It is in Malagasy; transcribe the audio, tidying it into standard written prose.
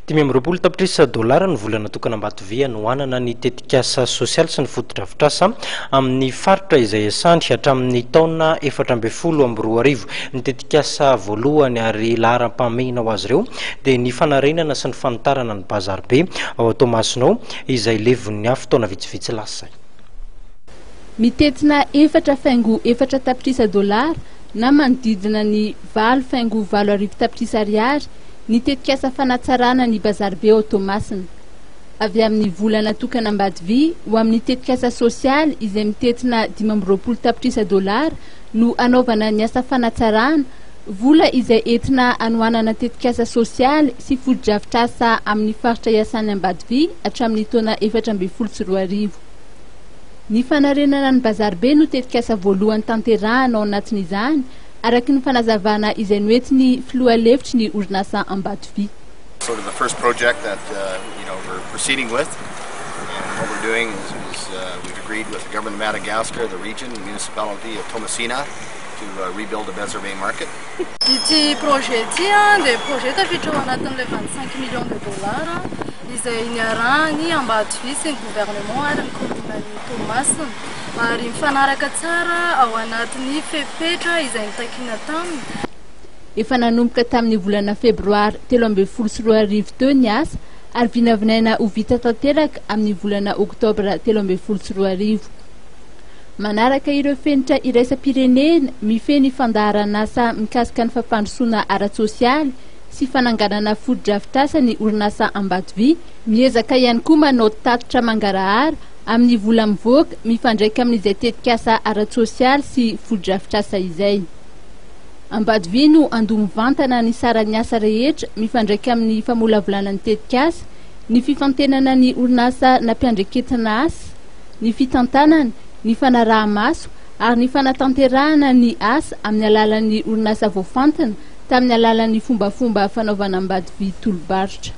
25 tapitrisa dolara ny vola natokana Ambatovy hanohanana ny tetikasa sosialy sy ny fotodrafitrasa amin'ny faritra izay asany hatramin'ny taona 2014. Ny tetikasa voalohany ary laharam-pahamehana ho azy ireo dia ny fanarenana sy ny fanitarana ny bazary be ao Toamasina ao, izay levon'ny afo taona vitsivitsy lasa. Mitentina 4,4 tapitrisa dolara na manodidina ny 8,8 tapitrisa ariary ny tetikasa fanatsarana ny bazary be ao Toamasina. Avy amin'ny vola natokana Ambatovy ho amin'ny tetikasa sosialy izay mitentina 25 tapitrisa dolara no anaovana ny asa fanatsarana, vola izay entina anohanana tetikasa sosialy sy fotodrafitrasa amin'ny faritra iasany Ambatovy hatramin'ny taona 2014. Ny fanarenana ny bazary be no tetikasa voalohany tanterahana ao anatin'izany, araka ny fanazavana izay noentin'ny filoha lefitry ny orinasa Ambatovy. Sort of the first project that we're proceeding with, and what we're doing is we've agreed with the government of Madagascar, the region, the municipality of Toamasina, to rebuild the Bazar Bay market. Ity projet ity a dia projet tafiditra ao anatin'ilay 25 millions de dollars izay niarahany Ambatovy sy ny gouvernement ary ny commune Toamasina, ary mifanaraka tsara ao anatin'ny fepetra izay nitakina taminy. Efa nanomboka tamin'ny volana febroary 2013 teo ny asa ary vinavinaina ho vita tanteraka amin'ny volana oktobra 2013. Manaraka ireo fenitra iraisam-pirenena mifehy ny fandaharanasa mikasika ny fampandrosoana ara-tsosialy sy fananganana fotodrafitrasa ny orinasa Ambatovy. Miezaka ihany koa manao tatitra mangarahara amin'ny vola mivoaka mifandraika amin'izay tetikasa ara-tsosialy sy fotodrafitrasa izay. Ambatovy no andoha mivantana ny saran'ny asa rehetra mifandraika amin'ny famolavolana ny tetikasa, ny fifantenana ny orinasa nampiandreketina asa, ny fitantanana, ny fanaraha-maso ary ny fanatanterahana ny asa amin'ny alalan'ny orinasa voafantina tamin'ny alalan'ny fombafomba fanaovana Ambatovy tolo-barotra.